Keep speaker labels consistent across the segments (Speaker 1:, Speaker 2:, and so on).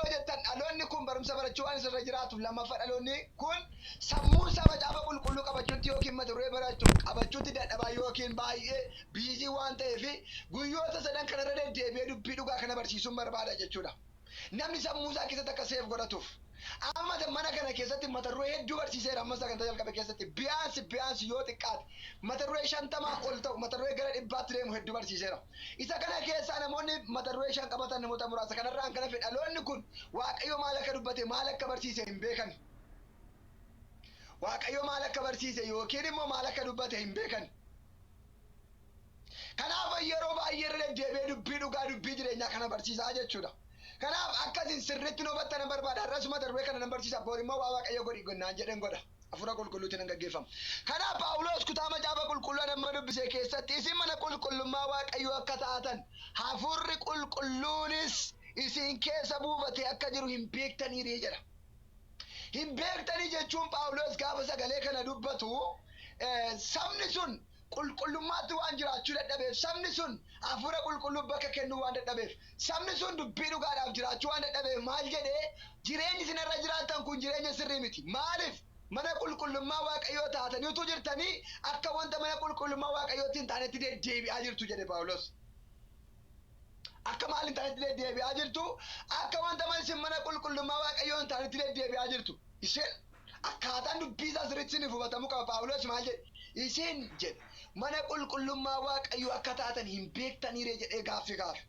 Speaker 1: yoo jettan, dhaloonni kun barumsa barachuu waan isarra jiraatuuf. Lammaffaa, dhaloonni kun sammuu isaa Macaafa Qulqulluu qabachuutti yookiin mata duree barachuu qabachuutti dadhabaa yookiin baay'ee busy waan ta'eef, guyyoota sadan kanarra deddeebi'ee dubbii dhugaa kana barsiisuun barbaada jechuudha. Namni sammuu isaa keessatti akka save godhatuuf. Amma mana kana keessatti mata duree hedduu barsiiseera. Amma sagantaa jalqabe keessatti biyaansi biyaansi yoo xiqqaate mata duree 50 ol ta'u, mata duree gara 100tti deemu hedduu barsiiseera. Isa kana keessaa namoonni mata duree 5 qabatan namoota muraasa. Kanarraan kan hafe dhaloonni kun Waaqayyo maal akka dubbate, maal akka barsiise hin beekan. Waaqayyo maal akka barsiise yookiin immoo maal akka dubbate hin beekan. Kanaaf yeroo baay'ee irra deddeebi'ee dubbii dhugaa, dubbii jireenyaa kana barsiisaa jechuudha. Kanaaf akkasin sirriitti nu hubattan nan barbaada. Har'as mata duree kana nan barsiisa. Bor immoo waa Waaqayyo godhi naan jedhen godha. Hafuura Qulqulluutiin nan gaggeeffama. Kanaaf Phaawulos kutaa Macaafa Qulqulluu amma dubbise keessatti, "Isin mana qulqullummaa Waaqayyoo akka taatan, Hafuurri Qulqulluunis isin keessa buufatee akka jiru hin beektaniirii?" jedha. Hin beektanii jechuun, Phaawulos gaafa sagalee kana dubbatu, sabni sun qulqullummaatti waan jiraachuu dadhabeef, sabni sun Hafuura Qulqulluu bakka kennuu waan dadhabeef, sabni sun dubbii dhugaadhaaf jiraachuu waan dadhabeef, maal jedhee? Jireenyi isin irra jiraattan kun jireenya sirrii miti. Maaliif? Mana qulqullummaa Waaqayyoo taatanii utuu jirtanii akka wanta mana qulqullummaa Waaqayyootti hin taanetti deddeebi'aa jirtu jedhe Phaawulos. Akka maal hin taanetti deddeebi'aa jirtu? Akka wanta isin mana qulqullummaa Waaqayyoo hin taanetti deddeebi'aa jirtu. Isin, akkaataan dubbii isaa sirriitti isiniif hubatamuu qaba. Phaawulos maal jedhe? "Isin," jedhe, "mana qulqullummaa Waaqayyoo akka taatan hin beektaniiree?" jedhee gaaffii gaafe.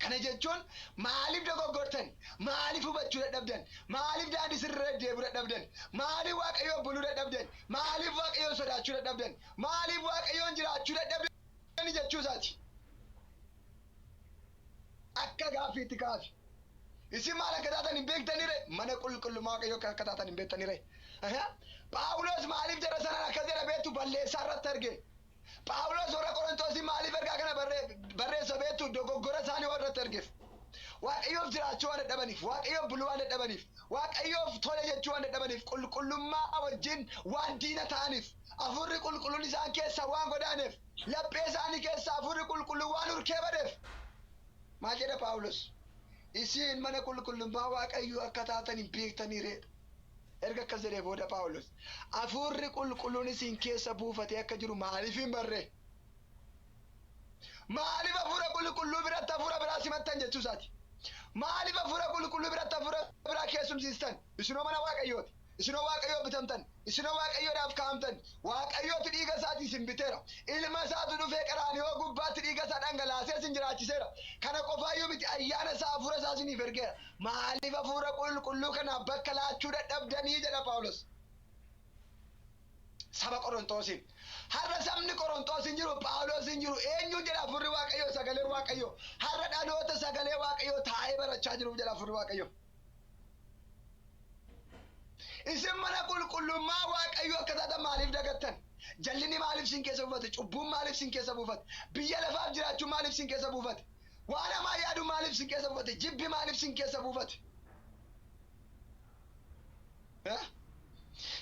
Speaker 1: Kana jechuun maaliif dogoggortan? Maaliif hubachuu dadhabdan? Maaliif daandii sirrii deddeebi'uu dadhabdan? Maaliif Waaqayyoon buluu dadhabdan? Maaliif Waaqayyoon sodaachuu dadhabdan? Maaliif Waaqayyoon jiraachuu dadhabdan jechuu isaati. Akka gaaffiitti kaafe. Isin maal akka taatan hin beektanire? Mana qulqullummaa Waaqayyoo akka taatan hin beektanire? Phaawulos maaliif jara sanaan akkas jedha beektu? Balleessaa irratti arge. Phaawulos warra Qorontosii maaliif ergaa kana barreessa beektu? Dogoggora isaanii waan irratti argeef. Waaqayyoof jiraachuu waan dadhabaniif, Waaqayyoof buluu waan dadhabaniif, Waaqayyoof tole jechuu waan dadhabaniif, qulqullummaa wajjin waan diina ta'aniif, Hafuurri Qulqulluun isaan keessaa waan godaaneef, laphee isaanii keessaa Hafuurri Qulqulluun waan hurkee badeef. Maal jedha Phaawulos? "Isin mana qulqullummaa Waaqayyoo akka taatan hin beektaniireedha." Erga akkas jedhee booda Phaawulos, "Hafuurri Qulqulluun isin keessa buufatee akka jiru maaliif hin barree? Maaliif Hafuura Qulqulluu biratti hafuura biraa simattan?" jechuu isaati. Maaliif Hafuura Qulqulluu biratti hafuura biraa keessumsiistan? Isinoo mana Waaqayyooti. Isinoo Waaqayyoo bitamtan. Isinoo Waaqayyoodhaaf kaa'amtan. Waaqayyootu dhiiga isaatiin isin biteera. Ilma isaatu dhufee Qaraaniyoo gubbaatti dhiiga isaa dhangalaasee isin jiraachiseera. Kana qofaayyuu miti, ayyaana isaa, hafuura isaa isiniif ergeera. Maaliif Hafuura Qulqulluu kanaaf bakka laachuu dadhabdanii jedha Phaawulos saba Qorontoosiin. Har'a sabni Qorontoos hin jiru, Phaawulos hin jiru. Eenyuun jedha Hafuurri Waaqayyoo, sagalee Waaqayyoo? Har'a dhaloota sagalee Waaqayyoo taa'ee barachaa jiruuf jedha Hafuurri Waaqayyoo. Isin mana qulqullummaa Waaqayyoo akka taatan maaliif dagattan? Jallinni maaliif sin keessa buufate? Cubbuun maaliif sin keessa buufate? Biyya lafaaf jiraachuun maaliif sin keessa buufate? Waan hamaa yaaduun maaliif sin keessa buufate? Jibbi maaliif sin keessa buufate?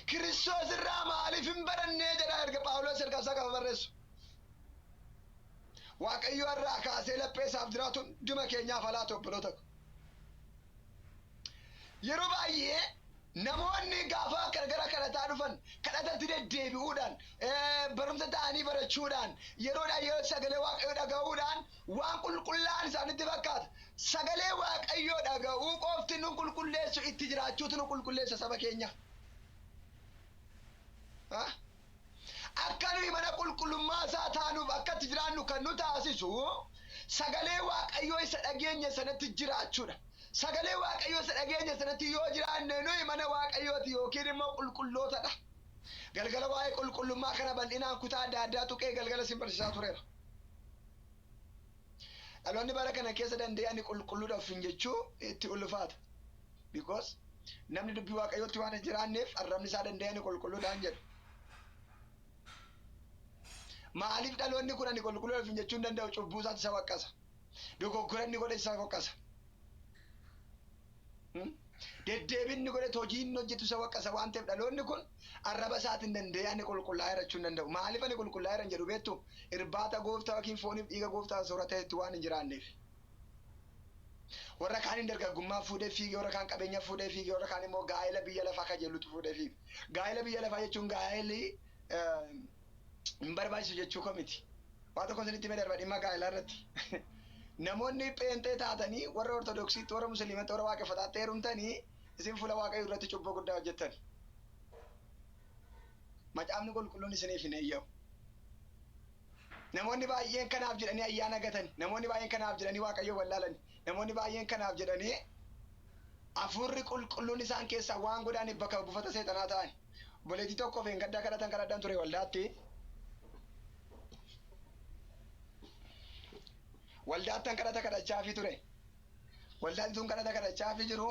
Speaker 1: Kiristoos irraa maaliif hin barannee jedha erga Phaawulos erga isaa qaba barreessu. Waaqayyo irraa kaasee laphee isaaf jiraatu hunduma keenyaaf alaatu, obboloota ko. Yeroo baay'ee namoonni gaafa gara kadhataa dhufan, kadhatatti deddeebi'uudhaan, barumsa ta'anii barachuudhaan, yeroodhaan yeroo sagalee Waaqayyoo dhaga'uudhaan waan qulqullaa'an isaanitti fakkaata. Sagalee Waaqayyoo dhaga'uu qofti nu qulqulleessu, itti jiraachuutu nu qulqulleessa, saba keenya. Akka nuyi mana qulqullummaa isaa taanuuf, akka itti jiraannu kan nu taasisu sagalee Waaqayyoo isa dhageenya sanatti jiraachuudha. Sagalee Waaqayyoo isa dhageenya sanatti yoo jiraanne, nuyi mana Waaqayyooti yookiin immoo qulqullootadha. Galgala waa'ee qulqullummaa kana bal'inaan kutaa adda addaa tuqee galgala isin barsiisaa tureera. Dhaloonni bara kana keessa danda'ee ani qulqulluudha ofiin jechuu itti ulfaata. Because namni dubbii Waaqayyootti waan hin jiraanneef, arrabni isaa danda'ee ani qulqulluudhaan jedhu. Maaliif dhaloonni kun ani qulqulluudha ofiin jechuu hin danda'u? Cubbuu isaatti isa waqqasa. Dogoggora inni godhe isa waqqasa. Deddeebinni godhe, hojii inni hojjetu isa waqqasa waan ta'eef, dhaloonni kun arraba isaatiin danda'ee ani qulqullaa'eera jechuu hin danda'u. Maaliif ani qulqullaa'eera hin jedhu beektu? Irbaata Gooftaa yookiin fooniif dhiiga Gooftaa soorata itti waan hin jiraanneef. Warra kaaniin dargaggummaa fuudhee fiige, warra kaan qabeenya fuudhee fiige, warra kaan immoo gaa'ela biyya lafaa kajeellutu fuudhee fiige. Gaa'ela biyya lafaa jechuun gaa'elli hin barbaachisu jechuu koo miti. Waa tokko isinitti himee darba dhimma gaa'elaa irratti. Namoonni pheenxee taatanii warra Ortodoksiitti, warra Musliimatti, warra Waaqeffataatti heerumtanii isin fuula Waaqayyoo duratti cubbuu guddaa hojjettan. Macaafni qulqulluun isiniif hin eeyyamu. Namoonni baay'een kanaaf jedhanii ayyaana gatan. Namoonni baay'een kanaaf jedhanii Waaqayyo wallaalan. Namoonni baay'een kanaaf jedhanii hafuurri qulqulluun isaan keessaa waan godaaniif bakka buufata seexanaa ta'an. Obboleettii tokkoof eengaddaa kadhatan kadhadhan ture waldaatti. Waldaattan kadhata kadhachaafii ture. Waldaatti tun kadhata kadhachaafii jiru.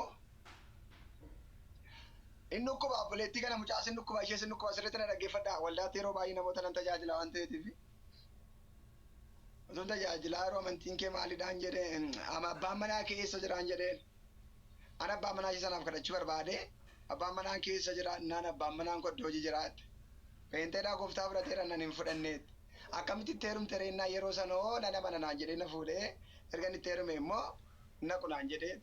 Speaker 1: Inni dhukkuba obboleettii kana mucaa sin dhukkuba ishee sin dhukkuba sirriitti na dhaggeeffadhaa. Waldaatti yeroo baay'ee namoota nan tajaajila waan ta'eetiif. Utuun tajaajilaa yeroo amantiin kee maalidhaan jedheen abbaan manaa kee eessa jiraan jedheen. An abbaan manaa ishee sanaaf kadhachuu barbaade abbaan manaa kee eessa jira naan abbaan manaan koo iddoo hojii jiraatti. Pheenxeedhaa gooftaa fudhateera nan hin fudhanneetti. Akkamitti itti heerumte reennaa yeroo sanoo nan amana naan jedhee na fuudhee erga inni itti heerume immoo naqu naan jedhee.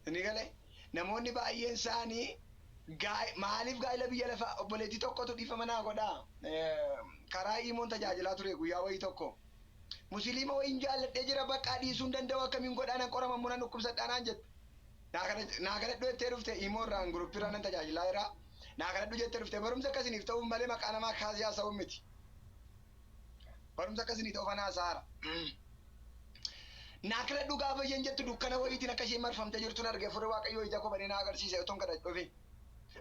Speaker 1: Inni galee namoonni baay'een isaanii maaliif gaa'ela biyya lafaa obboleettii tokkotu dhiifama naa godhaa karaa imoon tajaajilaa ture guyyaa wayii tokko. Musliima wayiin jaalladhee jira bakka dhiisuu hin danda'u akkamiin godhaa nan qorama immoo nan dhukkubsadhaa naan jette. Naa kadhadhu jettee dhufte imoon irraan guruppii irraan nan tajaajilaa jira. Naa kadhadhu jettee dhufte barumsa akkasiniif ta'uuf malee maqaa namaa kaasee haasa'uun miti. Barumsa akkasinii ta'uuf ana haasa'aara. Naa kadhadhu gaafa isheen jettu dukkana wayiitiin akka isheen marfamtee jirtuun arge furri Waaqayyoo ija koo banee na agarsiise otoon kadhadhuufi.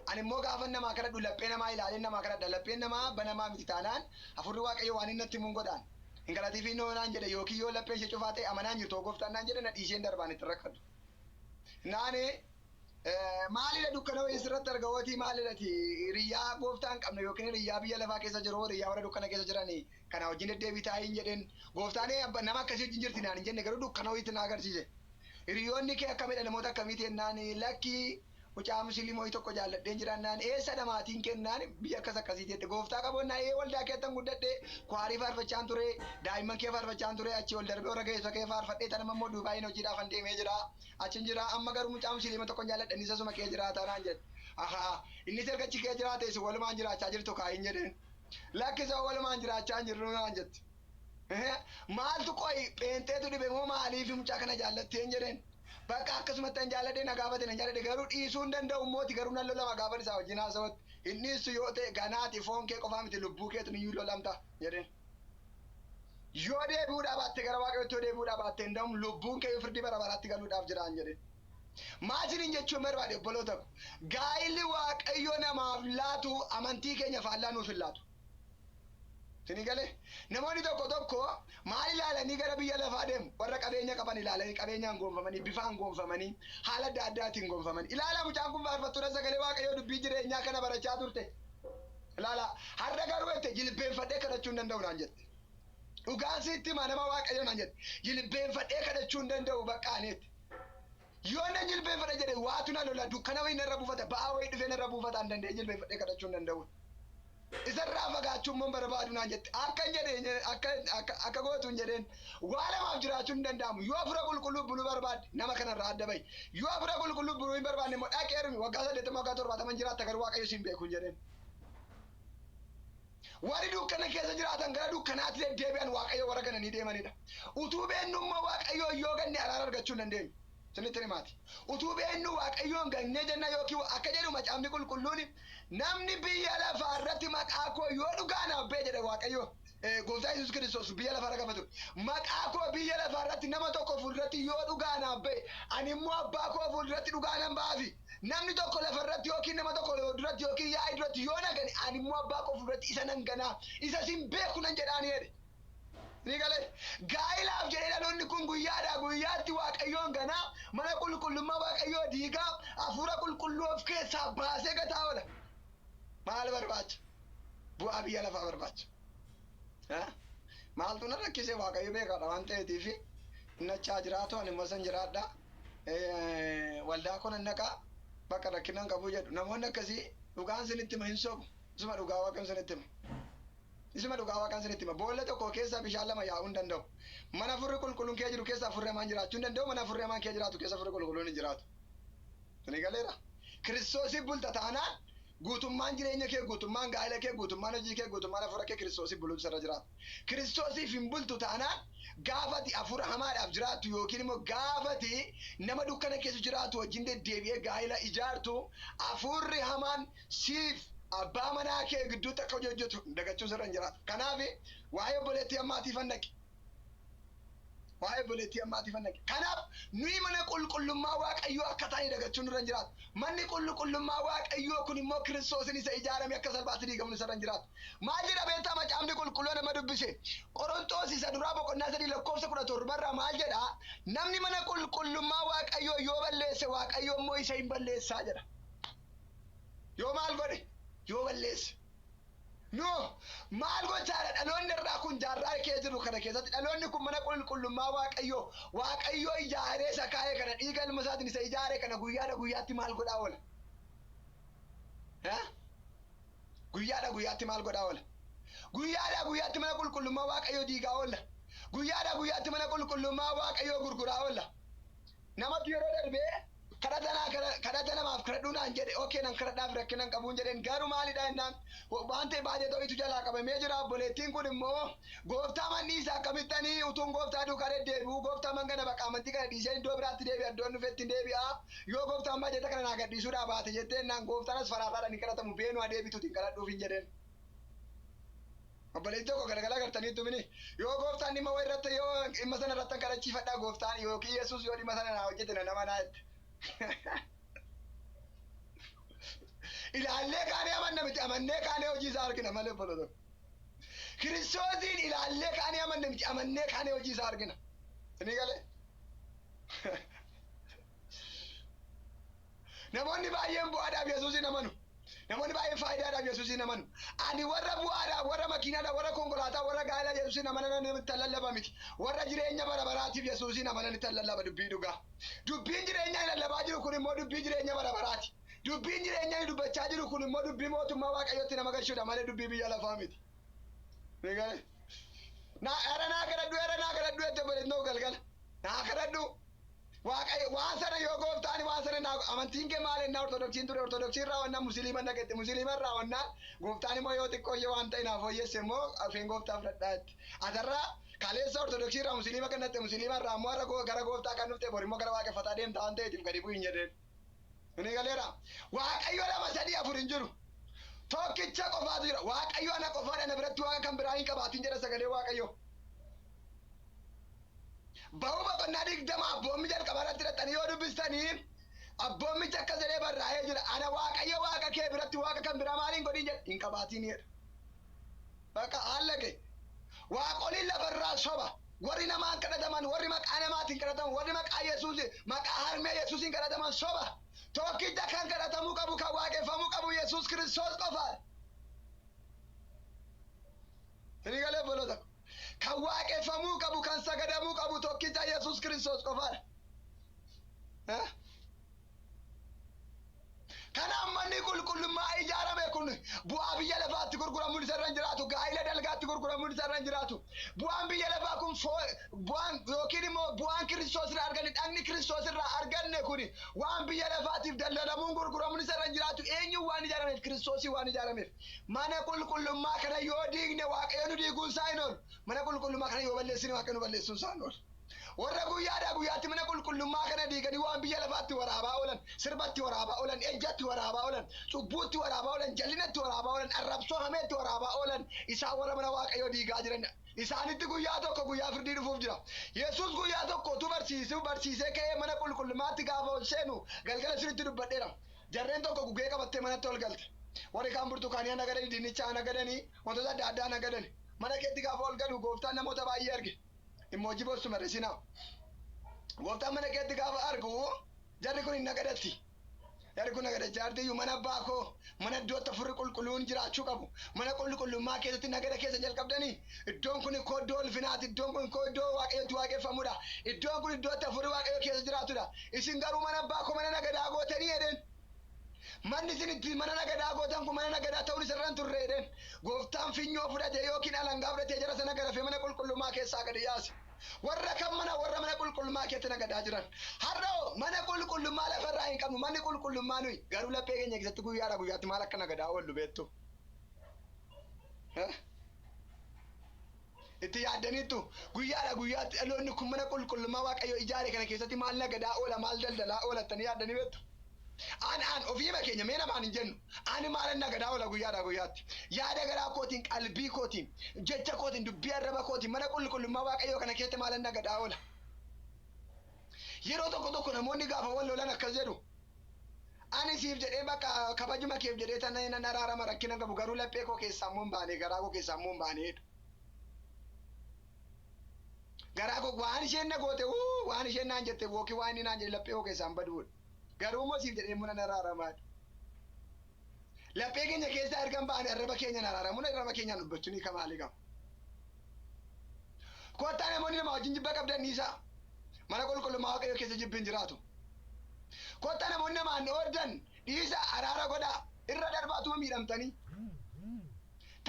Speaker 1: Ani immoo gaafa namaa kadhadhu laphee namaa ilaaleen namaa kadhadha. Lapheen namaa banamaa miti taanaan hafuurri Waaqayyoo waan inni natti himuun godhaan. Hin kadhatiifi noo naan jedhe yookiin yoo lapheen ishee cufaa ta'e amanaan jirtu gooftaan naan jedhe na dhiiseen darbaan itti rakkadhu. Naani maalidha dukkana wayii sirratti arga hootii maalidhati hiriyyaa gooftaa hin qabne yookiin hiriyyaa biyya lafaa keessa jiru hiriyyaa warra dukkana keessa jiranii kana wajjin deddeebitaa hin jedheen gooftaan nama akkasii wajjin jirti naan hin jenne garuu dukkana wayiitti na agarsiise. Hiriyoonni kee akkamidha namoota akkamiiti jennaan lakkii mucaa musliimoo tokko jaalladheen jiraannaan eessadha maatiin kennaan biyya akkas akkasiiti jette gooftaa qaboonnaa ee waldaa keettan guddadhe kwaarii faarfachaan ture daa'imman kee faarfachaan ture achi ol darbee warra geessa kee faarfadhee tanama immoo Duubaayin hojiidhaaf an deemee jira achin jira amma garuu mucaa musliima tokko jaalladhe innis asuma kee jiraata naan jedhe ahaa innis erga achi kee jiraate isin walumaan jiraachaa jirtu kaayin jedheen lakkisa walumaan jiraachaa hin jirru naan jette. Maaltu qoyi pheenxeetu dhibe moo maaliif mucaa kana jaallatteen jedheen. Bakka akkasumatti an jaalladhe na gaafate nan jaalladhe garuu dhiisuu hin danda'u mooti garuu nan lolama gaafan isaa wajjin haasawatti. Hin dhiistu yoo ta'e ganaati foon kee qofaa miti lubbuu keetu niyyuu lolamta jedheen. Yoo deebi'uudhaa baatte gara Waaqayyootti yoo deebi'uudhaa baatte hin danda'u lubbuun kee firdii bara baraatti galuudhaaf jiraan jedheen. Maal isiniin jechuun barbaade obboloota ko. Gaa'illi Waaqayyo namaaf laatu amantii keenya faallaa nuuf hin laatu. Isinii galee namoonni tokko tokko maal ilaalanii gara biyya lafaa deemu warra qabeenya qaban ilaalanii qabeenyaan goonfamanii bifaan goonfamanii haala adda addaatiin goonfamanii ilaalaa mucaan kun faarfattuudha sagalee Waaqayyoo dubbii jireenyaa kana barachaa turte ilaalaa har'a garuu jette jilbeenfadhee kadhachuu hin danda'u naan jette dhugaan sitti hima nama Waaqayyoo naan jette jilbeenfadhee kadhachuu hin danda'u bakka aneetti. Yoo nan jilbeenfadha jedhe waatu na lola dukkana wayii narra buufata ba'aa wayii dhufee narra buufata an danda'ee jilbeenfadhee kadhachuu hin danda'u. Isarraa fagaachuu immoo hin barbaadu naan jette. Akka hin jedheen akka akka akka gootu hin jedheen. Waa lamaaf jiraachuun hin danda'amu. Yoo hafuura qulqulluu buluu barbaadde nama kanarraa adda bahi. Yoo hafuura qulqulluu buluu hin barbaanne immoo dhaqi heerumi waggaa 80 waggaa 70 jiraatta garuu Waaqayyo si hin beeku hin jedheen. Warri dukkana keessa jiraatan gara dukkanaatti deddeebi'an Waaqayyo warra gananii deemanidha. Utuu beennu immoo Waaqayyoon yoo ganne araara argachuu hin dandeenyu. Isinitti himaati. Utuu beennu Waaqayyoon gannee jenna yookiin akka jedhu macaafni qulqulluun namni biyya lafaa irratti maqaa koo yoo dhugaa naaf ba'e jedhe Waaqayyo gooftaa Yesuus Kiristoos biyya lafaa irra gaafa ture. Maqaa koo biyya lafaa irratti nama tokko fuulduratti yoo dhugaa naaf ba'e ani immoo abbaa koo fuulduratti dhugaa nan ba'aafi. Namni tokko lafa irratti yookiin nama tokko duratti yookiin yaa'ii duratti yoo na gane ani immoo abbaa koo fuulduratti isa nan ganaa isa sin beeku nan jedhaani jedhe. Ni galee gaa'ilaaf jedhee dhaloonni kun guyyaadhaa guyyaatti Waaqayyoon ganaa mana qulqullummaa Waaqayyoo diigaa hafuura qulqulluu of keessaa baasee gataa oola. Maal barbaacha? Bu'aa biyya lafaa barbaacha. Maaltu na rakkise Waaqayyo beekaadha waan ta'eetiif innachaa jiraatu ani immoo san jiraadha. Waldaa koo nan dhaqaa bakka rakkina hin qabu jedhu. Namoonni akkasii dhugaan sinitti hima hin sobu. Isuma dhugaa Waaqayyoon sinitti hima. Isuma dhugaa Waaqaan sinitti hima. Boolla tokko keessa bishaan lama yaa'uu hin danda'u. Mana hafuurri qulqulluun kee jiru keessa hafuurri hamaan jiraachuu hin danda'u. Mana hafuurri hamaan kee jiraatu keessa hafuurri qulqulluun hin jiraatu. Sini galeera. Kiristoosiif bulta taanaan guutummaan jireenya kee, guutummaan gaa'ela kee, guutummaan hojii kee, guutummaan hafuura kee Kiristoosiif buluutu sirra jiraata. Kiristoosiif hin bultu taanaan gaafati hafuura hamaadhaaf jiraattu yookiin immoo gaafati nama dukkana keessa jiraatu wajjin deddeebi'ee gaa'ela ijaartu hafuurri hamaan siif abbaa manaa kee gidduutti akka hojii hojjetu dagachuun sirra hin jiraatu. Kanaaf waa'ee obboleettii ammaatiif dhaqi. Waa'ee obboleettii ammaatiif dhaqi. Kanaaf nuyi mana qulqullummaa Waaqayyoo akka taane dagachuun nurra hin jiraatu. Manni qulqullummaa Waaqayyoo kun immoo Kiristoosin isa ijaarame akka salphaatti diigamuun isarra hin jiraatu. Maal jedha beektaa macaafni qulqulluu nama dubbise? Qorontoos isa duraa boqonnaa 3 lakkoofsa 17 irraa maal jedha? Namni mana qulqullummaa Waaqayyoo yoo balleesse Waaqayyo immoo isa hin balleessaa jedha. Yoo maal godhe? Yoo balleesse. No, maal gochaadha dhaloonni irraa kun jaarraa kee jiru kana keessatti dhaloonni kun mana qulqullummaa Waaqayyoo Waaqayyoo ijaaree isa kaa'e kana dhiiga ilma isaatiin isa ijaare kana guyyaadha guyyaatti maal godhaa oola? Guyyaadha guyyaatti maal godhaa oola? Guyyaadha guyyaatti mana qulqullummaa Waaqayyoo diigaa oola. Guyyaadha guyyaatti mana qulqullummaa Waaqayyoo gurguraa oola. Namatti yeroo darbee kadhata namaaf kadhadhuu naan jedhe, okay, nan kadhadhaaf rakkina hin qabuun jedheen, garuu maalidha jennaan waan ta'e baay'ee ta'utu jalaa qabamee jira. Obboleettiin kun immoo gooftaa manni isaa akkamittanii utuun gooftaa duukaa deddeebi'uu gooftaa man kana baqa amantii kana dhiisee iddoo biraatti deebi'a, iddoon dhufetti hin deebi'a, yoo gooftaan baajata kana naa gadhiisuudhaa baate jettee naan gooftaan as faraarraadhaan hin kadhatamu beenu adeebituutiin kadhadhuuf hin jedheen. Obboleettii tokko galgala agartaniittu mini yoo gooftaan dhimma wayii irratti yoo dhimma sana irratti kadhachiifadhaa gooftaan yookiin Yesuus yoo dhimma sana naa hojjete na nama naa jette. Ilaallee kaanee amanna miti, amannee kaanee hojii isaa argina malee obboloota. Kiristoosiin ilaallee kaanee amanna miti, amannee kaanee hojii isaa argina. Inni galee? Namoonni baay'een bu'aadhaaf Yesuusin amanu. Namoonni baay'een faayidaadhaaf Yesuusin amanu. Ani warra bu'aadhaaf, warra makiinaadhaaf, warra konkolaataa, warra gaa'ela Yesuusin amanan itti lallaba miti. Warra jireenya bara baraatiif Yesuusin amanan itti lallaba dubbii dhugaa. Dubbiin jireenyaa lallabaa jiru kun immoo dubbii jireenya bara baraati. Dubbiin jireenyaa dubbachaa jiru kun immoo dubbii mootummaa Waaqayyootti nama galchuudha malee dubbii biyya lafaa miti. Naa era naa kadhadhu, era naa kadhadhu jette obboleettiin galgala. Naa kadhadhu. Waaqayyo waan sana yoo gooftaan waan sana naa amantiin kee maal ennaa ortodoksiin ture, ortodoksiin raawwannaa musliima naqette, musliima raawwannaa gooftaan immoo yoo xiqqoo ishee waan ta'e naaf fooyyesse immoo afeen gooftaa fudhadhaa jette. Asarraa kaleessa ortodoksii irraa musliima kan naqxe, musliima irraa immoo har'a gara gooftaa kan dhufte, bor immoo gara waaqeffataa deemta waan ta'eetiif gadi bu'i hin jedheen. Inni galeera. Waaqayyo lama sadii afur hin jiru. Tokkicha qofaatu jira. Waaqayyo ana qofaadha, na biratti waaqa kan biraa hin qabaatin jedha sagalee Waaqayyo. Ba'uu boqonnaa 20 abboommi jalqabaa irratti hidhatanii yoo dubbistanii abboommichi akkas jedhee barraa'ee jira. Ana Waaqayyo Waaqa kee biratti waaqa kan biraa maaliin godhin jedha? Hin qabaatin jedha. Bakka haala kee. Waaqoliin lafarraa soba. Warri namaan kadhataman, warri maqaa namaatiin kadhataman, warri maqaa Yesuus, maqaa harmee Yesuusiin kadhataman soba. Tokkicha kan kadhatamuu qabu, kan waaqeffamuu qabu Yesuus Kiristoos qofaadha. Inni galee obboloota. Kan waaqeffamuu qabu, kan sagadamuu qabu tokkicha Yesuus Kiristoos qofaadha. Kanaaf manni qulqullummaa ijaarame kun bu'aa biyya lafaatti gurguramuun isa irra hin jiraatu. Gaa'ila dalgaatti gurguramuun isa irra hin jiraatu. Bu'aan biyya lafaa kun bu'aan yookiin immoo bu'aan Kiristoos irraa arganne, dhagni Kiristoos irraa arganne kun waan biyya lafaatiif daldalamuun gurguramuun isa irra hin jiraatu. Eenyuun waan ijaarameef? Kiristoosii waan ijaarameef. Mana qulqullummaa kana yoo diigne Waaqayyo nu diiguun isaa hin oolu. Mana qulqullummaa kana yoo balleessine Waaqayyo nu balleessuun isaa hin oolu. Warra guyyaadhaa guyyaatti mana qulqullummaa kana diiganii waan biyya lafaatti waraabaa oolan, sirbatti waraabaa oolan, ejjatti waraabaa oolan, cubbuutti waraabaa oolan, jallinatti waraabaa oolan, arrabsoo hameetti waraabaa oolan, isaan warra mana Waaqayyoo diigaa jiran. Isaanitti guyyaa tokko guyyaa firdii dhufuuf jira. Yesuus guyyaa tokko utuu barsiisuu barsiisee ka'ee mana qulqullummaatti gaafa ol seenu galgala sirriitti dubbadheera. Jarreen tokko gugee qabattee manatti ol galte. Warri kaan burtukaanii nagadanii, dinnichaa nagadanii, wantoota adda addaa nagadani. Mana keetti gaafa ol galu gooftaan namoota baay'ee arge. Immoo bossu marrisinaa. Gooftaan mana keetti gaafa argu jarri kun hin nagadatti. Jarri kun nagadachaa jirti mana abbaa koo, mana iddoo itti hafuurri qulqulluun jiraachuu qabu. Mana qulqullummaa keessatti nagada keessa jalqabdanii iddoon kun koo iddoo ulfinaati. Iddoon kun koo iddoo Waaqayyotti waaqeffamudha. Iddoon kun iddoo itti hafuurri Waaqayyoo keessa jiraatudha. Isin garuu mana abbaa koo mana nagadaa gootanii jedheen. Manni isin itti mana nagadaa gootan kun mana nagadaa ta'uun isarra hin turre jedheen. Gooftaan finyoo fudhatee yookiin alangaa fudhatee jara sana garafee mana qulqullummaa keessaa gadi yaase. Warra kan mana warra mana qulqullummaa keessatti nagadaa jiran. Har'oo mana qulqullummaa lafarraa hin qabnu. Manni qulqullummaa nuyi garuu laphee keenya keessatti guyyaadhaa guyyaatti maal akka nagadaa oollu beektu. Itti yaaddaniittu guyyaadhaa guyyaatti dhaloonni kun mana qulqullummaa Waaqayyo ijaare kana keessatti maal nagadaa oola, maal daldalaa oola jettanii yaaddanii beektu. An an ofiima keenya mee namaan hin jennu. Ani maalan nagadaa oola guyyaadhaa guyyaatti. Yaada garaa kootiin, qalbii kootiin, jecha kootiin, dubbii arraba kootiin mana qulqullummaa Waaqayyoo kana keessatti maalan nagadaa oola. Yeroo tokko tokko namoonni gaafa wal lolan akkas jedhu. Ani siif jedhee bakka kabajuma keef jedhee tana nan araarama, rakkina qabu, garuu laphee koo keessaa immoo hin baane, garaa koo keessaa immoo hin baane jedhu. Garaa koo waan isheen na goote, waan isheen naan jette yookiin waan inni naan jedhe laphee koo keessaa hin baduudha. Garuu immoo siif jedhee immoo nan araaramaa. Laphee keenya keessaa erga hin baane arraba keenyaan araaramuun, arraba keenyaan dubbachuun hiika maalii qaba? Kottaa namoonni nama wajjin jibba qabdan dhiisaa. Mana qulqullummaa Waaqayyoo keessa jibbi hin jiraatu. Kottaa namoonni namaan ooddan dhiisaa, araara godhaa. Irra darbaatuma miidhamtanii.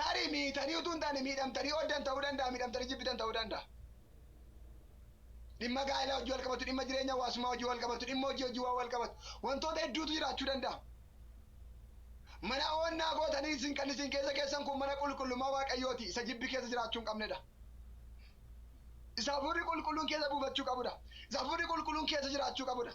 Speaker 1: Tarii miitanii utuu hin taane miidhamtanii ooddan ta'uu danda'a, miidhamtanii jibbitan ta'uu danda'a. Dhimma gaa'elaa hojii wal qabatu, dhimma jireenya hawaasummaa hojii wal qabatu, dhimma hojii hojii waan wal qabatu, wantoota hedduutu jiraachuu danda'a. Mana oonnaa gootanii isin kan isin keessa keessan kun mana qulqullummaa Waaqayyooti. Isa jibbi keessa jiraachuu hin qabnedha. Isa hafuurri qulqulluun keessa buufachuu qabudha. Isa hafuurri qulqulluun keessa jiraachuu qabudha.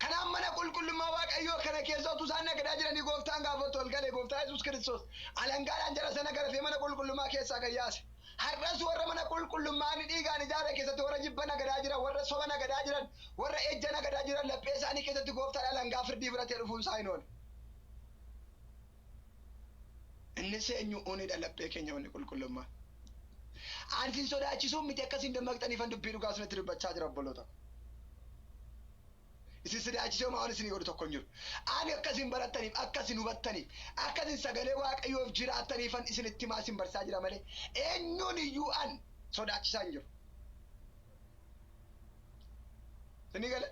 Speaker 1: Kanaaf mana qulqullummaa Waaqayyoo kana keessa utuu isaan nagadaa jiranii gooftaan gaafa ol gale, gooftaa Yesuus Kiristoos alangaadhaan jara sana garafee mana qulqullummaa keessaa gad yaase. Har'as warra mana qulqullummaa inni dhiigaan ijaare keessatti warra jibba nagadaa jiran, warra soba nagadaa jiran, warra ejja nagadaa jiran laphee isaanii keessatti gooftaan alangaa firdii fudhatee dhufuun isaa hin oole. Innis eenyu unidha laphee keenya manni qulqullummaan. Ani isin sodaachisuun miti, akka isin dammaqxaniifan dubbii dhugaa isinitti dubbachaa jira, obboloota. Isin sodaachisee homaa waan isinii godhu tokko hin jiru. Ani akka isin barattaniif, akka isin hubattaniif, akka isin sagalee Waaqayyoof jiraattaniifan isinitti himaa isin barsiisaa jira malee eenyuun iyyuu an sodaachisaa hin jiru. Isinii gale,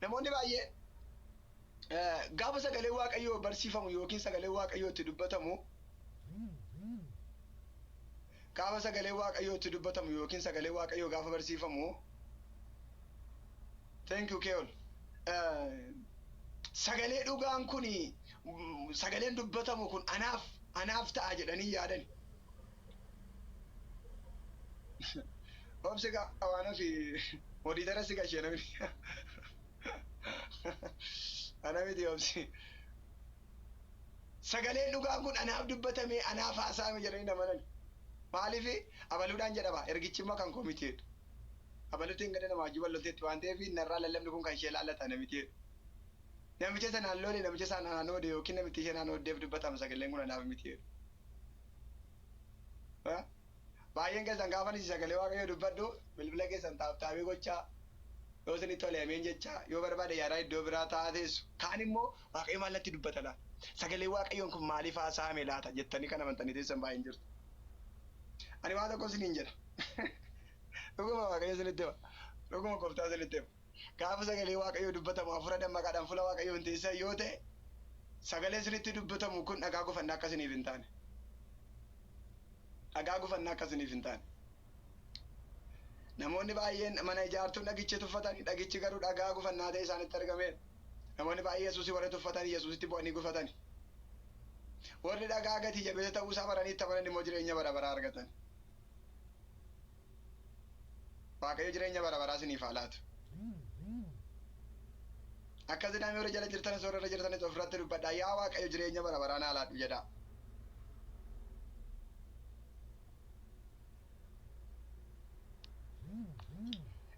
Speaker 1: namoonni baay'ee gaafa sagalee Waaqayyoo barsiifamu yookiin sagalee Waaqayyoo itti dubbatamu, gaafa sagalee Waaqayyoo itti dubbatamu yookiin sagalee Waaqayyoo gaafa barsiifamu, thank you Keol, sagalee dhugaan kun, sagaleen dubbatamu kun anaaf anaaf ta'a jedhanii yaadan. Obsi gaa, waan ofii moderator si gashee namni. Ana miti, obsi. Sagaleen dhugaan kun anaaf dubbatame, anaaf haasa'ame jedhanii namanan. Maaliif abaluudhaan jedhama, ergichi immoo kan koo miti jedhu. Abaluutiin gada nama wajjin wal lolteetti waan ta'eef narraa lallabni kun kan ishee laallata ana miti jedhu. Namicha sanaan lole, namicha sanaan oode yookiin namitti ishee naan ooddeef dubbatama sagaleen kun, anaaf miti jedhu. Baay'een keessan gaafa isin sagalee Waaqayyoo dubbadhu bilbila keessan tap tapii gochaa, yoo isinitti tole ameen jechaa, yoo barbaade yaadaa iddoo biraa taa'aa teessu. Kaan immoo Waaqayyo maal natti dubbata laata? Sagalee Waaqayyoon kun maaliif haasa'ame laata jettanii kan amantanii teessan baay'een jirtu. Ani waa tokko isiniin jedha. Dhuguma Waaqayyo isinitti hima. Dhuguma gooftaa isinitti hima. Gaafa sagalee Waaqayyoo dubbatamu hafuura dammaqaadhaan fuula Waaqayyoo hin teessan yoo ta'e, sagalee isinitti dubbatamu kun dhagaa gufannaa akka isiniif hin taane. Dhagaa gufannaa akka isiniif hin taane. Namoonni baay'een mana ijaartuun dhagicha tuffatanii, dhagichi garuu dhagaa gufannaa ta'e isaanitti argameera. Namoonni baay'ee Yesuusii warra tuffatanii Yesuusitti bu'anii gufatani. Warri dhagaa gatii jabeessa ta'uu isaa baranii itti amanan immoo jireenya bara baraa argatan. Waaqayyo jireenya bara baraa isiniif haa laatu. Akka jedhame, warra jala jirtanis warra irra jirtanis ofirratti dubbadhaa. Yaa Waaqayyo, jireenya bara baraa naa laadhu jedhaa.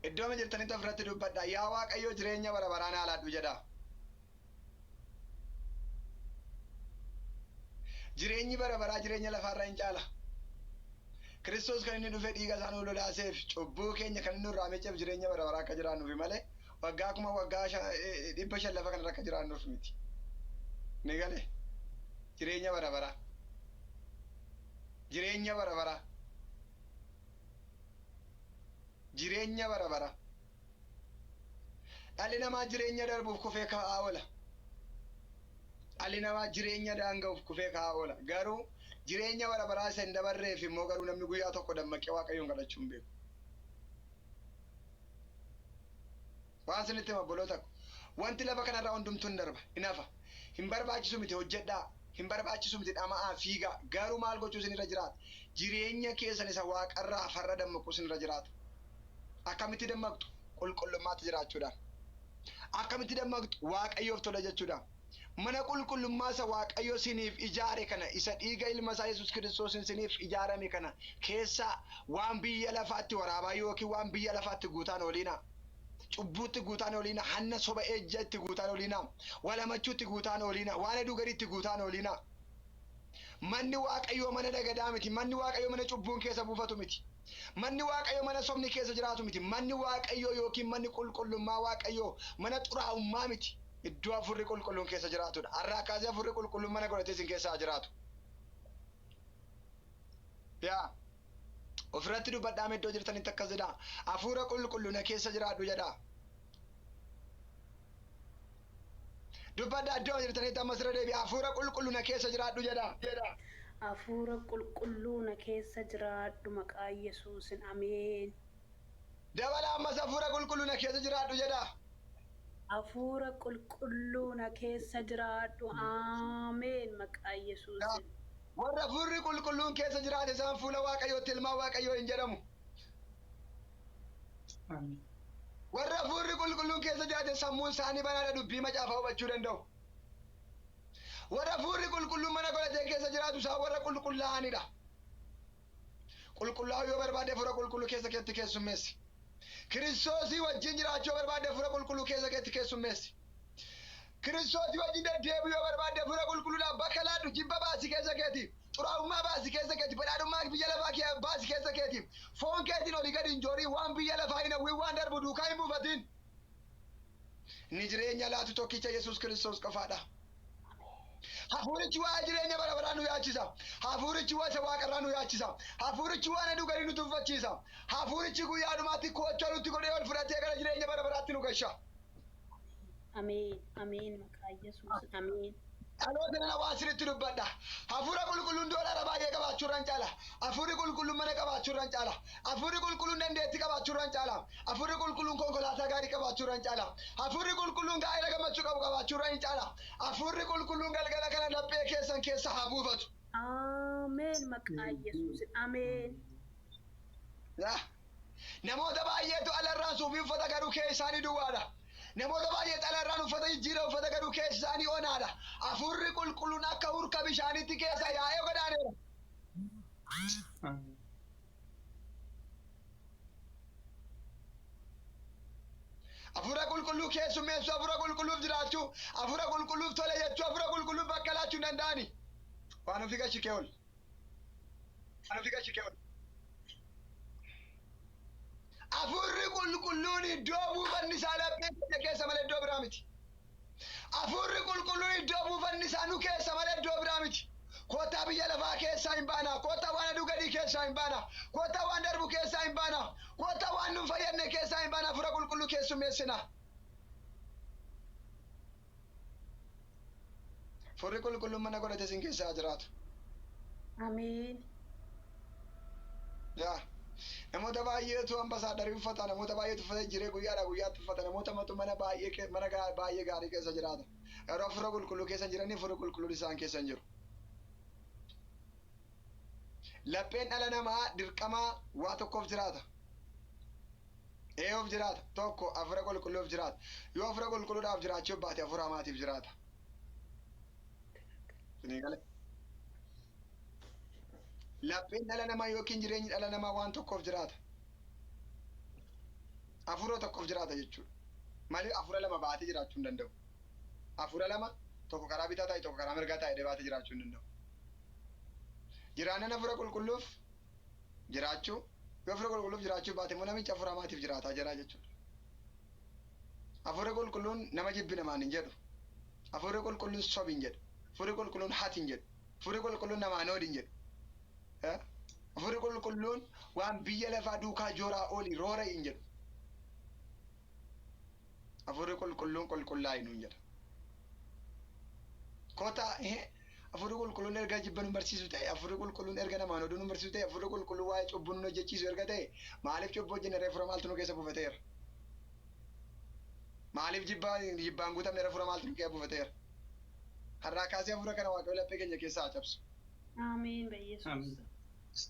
Speaker 1: Iddoo jirtanitti ofirratti dubbadhaa. Yaa Waaqayyo, jireenya bara baraa naa laadhu jedhaa. Jireenyi bara baraa jireenya lafaarra hin caala. Kiristoos kan inni dhufe dhiiga isaa nuu lolaaseef, cubbuu keenya kan inni nurraa miiceef, jireenya bara baraa akka jiraannuufi malee waggaa 1000, waggaa 500 lafa kanarra akka jiraannuuf miti. Ni galee? Jireenya bara baraa. Jireenya bara baraa. Jireenya bara baraa. Dhalli namaa jireenya darbuuf kufee ka'aa oola. Dhalli namaa jireenya daanga'uuf kufee ka'aa oola. Garuu jireenya bara baraa isa hin dabarreef immoo garuu namni guyyaa tokko dammaqee Waaqayyoon kadhachuu hin beeku. Waan isinitti hima obboloota ko. Wanti lafa kanarraa hundumtuu hin darba, hin hafa. Hin barbaachisu miti hojjedhaa, hin barbaachisu miti dhama'aa, fiigaa. Garuu maal gochuu isinirra jiraata? Jireenya keessan isa waaqarraa hafarra dammaquu isinirra jiraata. Akkamitti dammaqxu? Qulqullummaatti jiraachuudhaan. Akkamitti dammaqxu? Waaqayyoof tola jechuudhaan. Mana qulqullummaa isa Waaqayyo siniif ijaare kana, isa dhiiga ilma isaa Yesuus Kiristoosiin siniif ijaarame kana keessaa waan biyya lafaatti waraabaa yookiin waan biyya lafaatti guutaan ooliinaa. Cubbuutti guutaan ooliinaa, hanna soba ejja itti guutaan ooliinaa, wal hamachuutti guutaan ooliinaa, waan heduu gadi itti guutaan ooliinaa. Manni Waaqayyoo mana dagadaa miti. Manni Waaqayyoo mana cubbuun keessa buufatu miti. Manni Waaqayyoo mana sobni keessa jiraatu miti. Manni Waaqayyoo yookiin manni qulqullummaa Waaqayyoo mana xuraa'ummaa miti. Iddoo hafuurri qulqulluun keessa jiraatudha. Har'aa kaasee hafuurri qulqulluun mana godhatee isin keessa haa jiraatu. Yaa ofirratti dubbadhaa iddoo jirtanitti akkas jedhaa. Hafuura qulqulluu na keessa jiraadhu jedhaa. Dubbadhaa iddoo jirtanitti ammas irra deebi'a. Hafuura qulqulluu na keessa jiraadhu jedhaa.
Speaker 2: Hafuura qulqulluu na keessa jiraadhu maqaa Yesuusin ameen.
Speaker 1: Dabala ammas hafuura qulqulluu na keessa jiraadhu jedhaa.
Speaker 2: Hafuura qulqulluu na keessa jiraadhu ameen maqaa Yesuusin.
Speaker 1: Warra hafuurri qulqulluun keessa jiraate isaan fuula Waaqayyootti ilmaan Waaqayyoo hin jedhamu. Warra hafuurri qulqulluun keessa jiraate sammuun isaanii banaadha dubbii macaafaa hubachuu danda'u. Warra hafuurri qulqulluun mana godhatee keessa jiraatu isaan warra qulqullaa'anidha. Qulqullaa'uu yoo barbaade hafuura qulqulluu keessa keetti keessummeessi. Kiristoosii wajjin jiraachuu yoo barbaade hafuura qulqulluu keessa keetti keessummeessi. Kiristoosii wajjin deddeebi'uu yoo barbaadde hafuura qulqulluudhaaf bakka laadhu jibba baasi keessa keeti. Xuraa'ummaa baasi keessa keeti. Badhaadhummaa biyya lafaa baasi keessa keeti. Foon keetiin olii gadi hin joorii waan biyya lafaa hin hawwiin waan darbu duukaa hin buufatiin. Inni jireenya laatu tokkicha Yesuus Kiristoos qofaadha. Hafuurichi waa'ee jireenya bara baraa nu yaachisa. Hafuurichi waa isa waaqarraa nu yaachisa. Hafuurichi waan aduu gadi nu tuffachiisa. Hafuurichi guyyaa dhumaatti koochoo nutti godhee ol fudhatee gara jireenya bara baraatti nu gasha.
Speaker 2: Ameen ameen maqaa Yesuusin ameen.
Speaker 1: Dhaloota nana waan sirriitti dubbadha. Hafuura qulqulluun doolaara baay'ee qabaachuu irraan caala. Hafuurri qulqulluun mana qabaachuu irraan caala. Hafuurri qulqulluun dandeettii qabaachuu irraan caala. Hafuurri qulqulluun konkolaataa gaarii qabaachuu irraan caala. Hafuurri qulqulluun gaa'ela gammachuu qabu qabaachuu irraan caala. Hafuurri qulqulluun galgala kana laphee keessan keessa haa buufatu.
Speaker 2: Ameen maqaa Yesuusin ameen.
Speaker 1: Namoota baay'eetu alarraan suufii uffata garuu keessi isaanii duwwaadha. Namoota baay'eetu alarraan uffata jijjiira uffata garuu keessi isaanii onaadha. Hafuurri qulqulluun akka hurka bishaaniitti keessa yaa'ee godaaneera. Hafuura qulqulluu keessummeessuu, hafuura qulqulluuf jiraachuu, hafuura qulqulluuf tole jechuu, hafuura qulqulluuf bakka laachuu hin danda'ani. Waan ofii gashikee ol. Waan ofii gashikee ol. Hafuurri qulqulluun iddoo buufanni isaa laphee keenya keessa malee iddoo biraa miti. Hafuurri qulqulluun iddoo buufanni isaa nu keessa malee iddoo biraa miti. Kottaa biyya lafaa keessaa hin baana. Kottaa waan aduu gadii keessaa hin baana. Kottaa waan darbu keessaa hin baana. Kottaa waan nu fayyadne keessaa hin baana. Hafuura qulqulluu keessummeessina. Hafuurri qulqulluun mana godhatee isin keessaa jiraatu.
Speaker 2: Ameen.
Speaker 1: Yaa. Namoota baay'eetu ambasaadarii uffata, namoota baay'eetu uffata jiree guyyaadhaa guyyaatti uffata, namoota matu mana baay'ee mana baay'ee gaarii keessa jiraata. Garuu hafuura qulqulluu keessa jiranii hafuurri qulqulluun isaan keessa hin jiru. Lapheen dhala namaa dirqama waa tokkoof jiraata. Eeyoof jiraata. Tokko hafuura qulqulluuf jiraata. Yoo hafuura qulqulluudhaaf jiraachuu baate hafuura hamaatiif jiraata. Lapheen dhala namaa yookiin jireenyi dhala namaa waan tokkoof jiraata. Hafuura tokkoof jiraata jechuudha. Malee hafuura lama baatee jiraachuu hin danda'u. Hafuura lama tokko karaa bitaa taa'e tokko karaa mirgaa taa'e baatee jiraachuu hin danda'u. Jiraannan hafuura qulqulluuf jiraachuu yoo hafuura qulqulluuf jiraachuu baate immoo namichi hafuura hamaatiif jiraataa jira jechuudha. Hafuurri qulqulluun nama jibbi namaan hin jedhu. Hafuurri qulqulluun sobi hin jedhu. Hafuurri qulqulluun hati hin jedhu. Hafuurri qulqulluun namaan oodi hin jedhu. Hafuurri qulqulluun waan biyya lafaa duukaa jooraa ooli roora hin jedhu. Hafuurri qulqulluun qulqullaa'i nuun jedha. Kottaa, hafuurri qulqulluun erga jibba nu barsiisu ta'e, hafuurri qulqulluun erga namaan oduu nu barsiisu ta'e, hafuurri qulqulluun waa'ee cubbuu nu hojjechiisu erga ta'e, maaliif cubbuu hojjenne ree? Hafuura maaltu nu keessa buufateera? Maaliif jibbaa jibbaan guutamne? Hafuura maaltu nu keessa buufateera? Har'aa kaasee hafuura kana Waaqayyo laphee keenya keessaa haa cabsu.
Speaker 2: Ameen. Ba'Yesuus.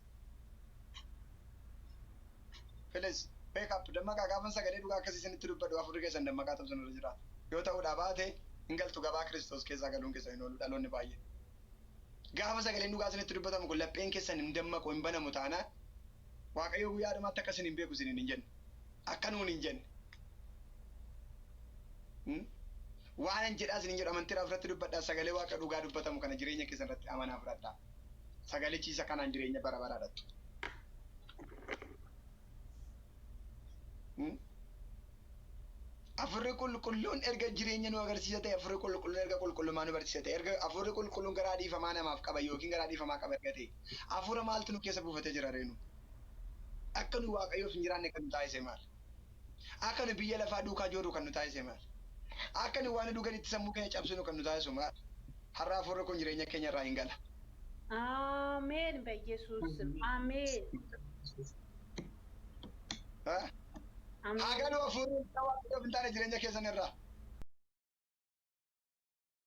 Speaker 1: Please, wake up, dammaqaa. Gaafan sagalee dhugaa akkasii isinitti dubbadhu hafuurri keessan dammaqaa ta'u sanarra jiraata. Yoo ta'uudhaa baate hin galtu, gabaa Kiristoos keessaa galuun keessa hin oolu dhaloonni baay'ee. Gaafa sagaleen dhugaa isinitti dubbatamu kun lapheen keessan hin dammaqu, hin banamu taanaan, Waaqayyo guyyaa dhumaatti akka isin hin beeku isiniin hin jenne. Akka nuun hin jenne. Waan an jedhaa isin hin jedhu amantiidhaa ofirratti dubbadhaa. Sagalee Waaqa dhugaa dubbatamu kana jireenya keessan irratti amanaa fudhadhaa. Sagalichi isa kanaan jireenya bara baraa dhattu. Hafuurri qulqulluun erga jireenya nu agarsiisa ta'e, hafuurri qulqulluun erga qulqullummaa nu barsiisa ta'e, erga hafuurri qulqulluun garaa dhiifamaa namaaf qaba yookiin garaa dhiifamaa qaba erga ta'e, hafuura maaltu nu keessa buufatee jira reenu? Akka nu Waaqayyoof hin jiraanne kan nu taasise maal? Akka nu biyya lafaa duukaa jooru kan nu taasise maal? Akka nu waan dhuganitti sammuu keenya cabsinu kan nu taasisu maal? Har'a hafuurri kun jireenya keenya irraa hin gala.
Speaker 2: Ameen. Ba'Yesuus. Ameen.
Speaker 1: Haa
Speaker 2: Ameen.
Speaker 1: galu hafuurri Waaqayyoof hin taane jireenya keessan irraa.